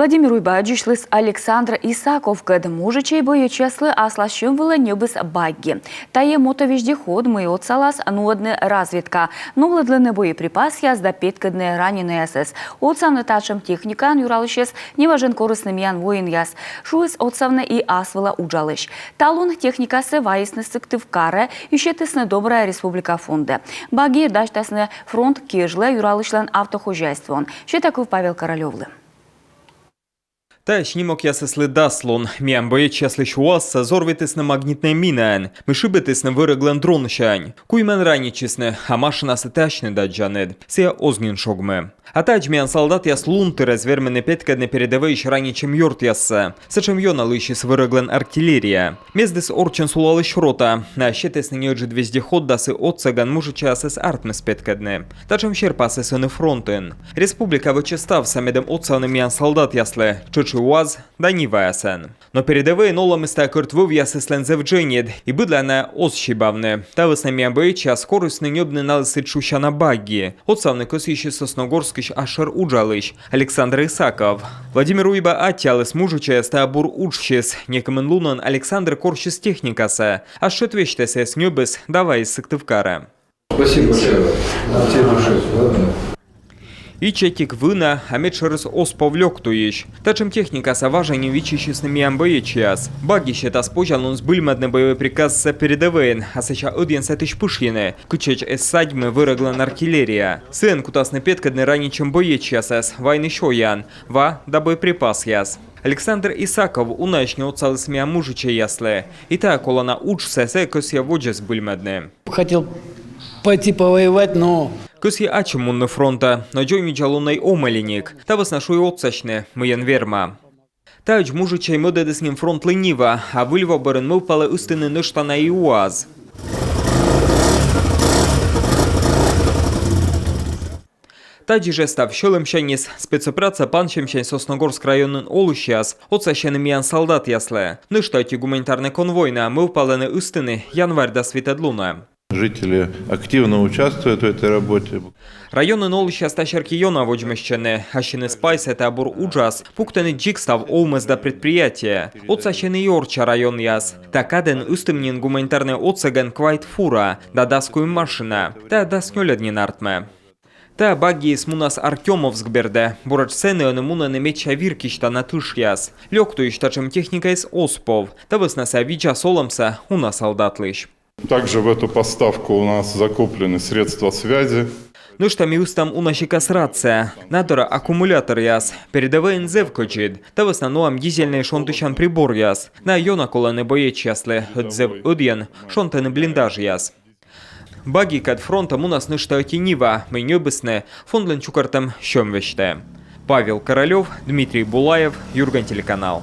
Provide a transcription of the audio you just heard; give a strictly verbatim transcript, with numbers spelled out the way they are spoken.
Владимир Уйба аддзысьліс Александр Исаковкӧд. Мужичӧй боечьяслы аслас сьӧм вылӧ ньӧбис багги. Тайӧ мотовездеход, мый отсалас нуӧдны разведка. Новлӧдлыны боеприпасъяс да петкӧдны раненӧйясӧс. Отсавны татшӧм техникаӧн юралысьӧс неважӧн корисны миян воинъяс, шуис отсавны и ас вылӧ уджалысь. Талун техникасӧ вайисны Сыктывкарӧ и сетісны «Добрая республика» фондӧ. Багги дасьтасны фронт кежлӧ юралысьлӧн автохозяйствоын. Сета кыв Павел Королёвлы. Тайӧ снимокъясыслы дас лун. Миян боечьяслысь УАЗсӧ взорвитісны магнитнӧй минаӧн, мый шыбитісны вӧрӧглӧн дронсянь. Куимӧн ранитчисны, а машинасӧ тэ асьныд аддзанныд. Сійӧ оз нин шогмы. А тадз миян салдатъяс лунтыр эз вермыны петкӧдны передӧвӧйысь ранитчӧм ёртъяссӧ. Сэтшӧм ёна лыйсис вӧрӧглӧн артиллерия. Мездіс орччӧн сулалысь рота. Найӧ сетісны неыджыд вездеход да сы отсӧгӧн мужичӧйясӧс артмис петкӧдны. Татшӧм серпасыс ӧні фронтын. Республика вӧчӧ ставсӧ, медым отсавны миян салдатъяслы, тшӧтш и УАЗ да Ниваясӧн. Но передӧвӧйын олӧмыс тайӧ кӧрт вӧвъясыслӧн зэв дженьыд, и быдлаӧ найӧ оз сибавны. Та вӧсна миян боечьяс корисны ньӧбны налысыд шусяна багги. Отсавны кӧсйысис Сосногорскысь асшӧр уджалысь Александр Исаков. Владимир Уйба аттьӧаліс мужичӧйӧс тайӧ бур уджсьыс. Некымын лунӧн Александр корсис техникасӧ, а сьӧд весьтӧ сійӧс ньӧбис да вайис Сыктывкарӧ. Спасибо большое. От всей души. Ичӧтик вына, а медшӧрыс оз пов лёк туйысь. Татшӧм техникасӧ важӧн нин виччысисны миян боечьяс. Багги сетас позянлун збыльмӧдны боевӧй приказсӧ передӧвӧйын, а сэсся ӧдйӧн сэтысь пышйыны, кытчӧдз эз садьмы вӧрӧглӧн артиллерия. Сыӧн кутасны петкӧдны ранитчӧм боечьясӧс, вайны сёян, ва да боеприпасъяс. Александр Исаков унаысь нин отсаліс миян мужичӧйяслы. И тайӧ колана уджсӧ сійӧ кӧсйӧ водзӧ збыльмӧдны. Хотел пойти повоевать, но... Кӧсйи ачым мунны фронтӧ, но дзоньвидзалунӧй омӧлиник. Та вӧсна шуи отсасьны, мыйӧн верма. Таӧдз мужичӧй мӧдӧдіс нин фронтлы Нива, а выль во бӧрын мӧвпалӧ ыстыны нӧшта на и УАЗ. Тадзи жӧ став сьӧлӧмсяньыс спецоперация пансьӧмсянь Сосногорск районын олысьяс отсасьӧны миян салдатъяслы. Нӧшта ӧти гуманитарнӧй конвой на мӧвпалӧны ыстыны январь дас витӧд лунӧ. Жители активно участвуют в этой работе. Районын олысьяс та серти ёна водзмӧстчӧны. Ассьыныс пайсӧ та бур уджас пуктӧны дзик став овмӧс да предприятие. Отсасьӧны и орчча районъяс. Та кадӧн ыстім нин гуманитарнӧй отсӧгӧн квайт фура да дас куим машина. Та дас нёльӧд нин артмӧ. Та баггиыс мунас Артёмовск бердӧ. Буретш сэні ӧні мунӧны медся вир кисьтана тышъяс. Лёк туйысь татшӧм техникаыс оз пов. Та вӧсна сійӧ видзас олӧмсӧ уна салдатлысь. Также в эту поставку у нас закуплены средства связи. Нӧшта ми ыстам уна сикас рация, на дорӧ аккумуляторъяс. Передӧвӧйын зэв кӧдзыд. Та вӧсна нуам дизельнӧй шонтысян приборъяс. Найӧ ёна колӧны боечьяслы, ӧд зэв ӧдйӧн шонтӧны блиндажъяс. Баггикӧд фронтӧ мунас нӧшта ӧти Нива, мый ньӧбисны фондлӧн чукӧртӧм сьӧм весьтӧ. Павел Королёв, Дмитрий Булаев, «Юрган» телеканал.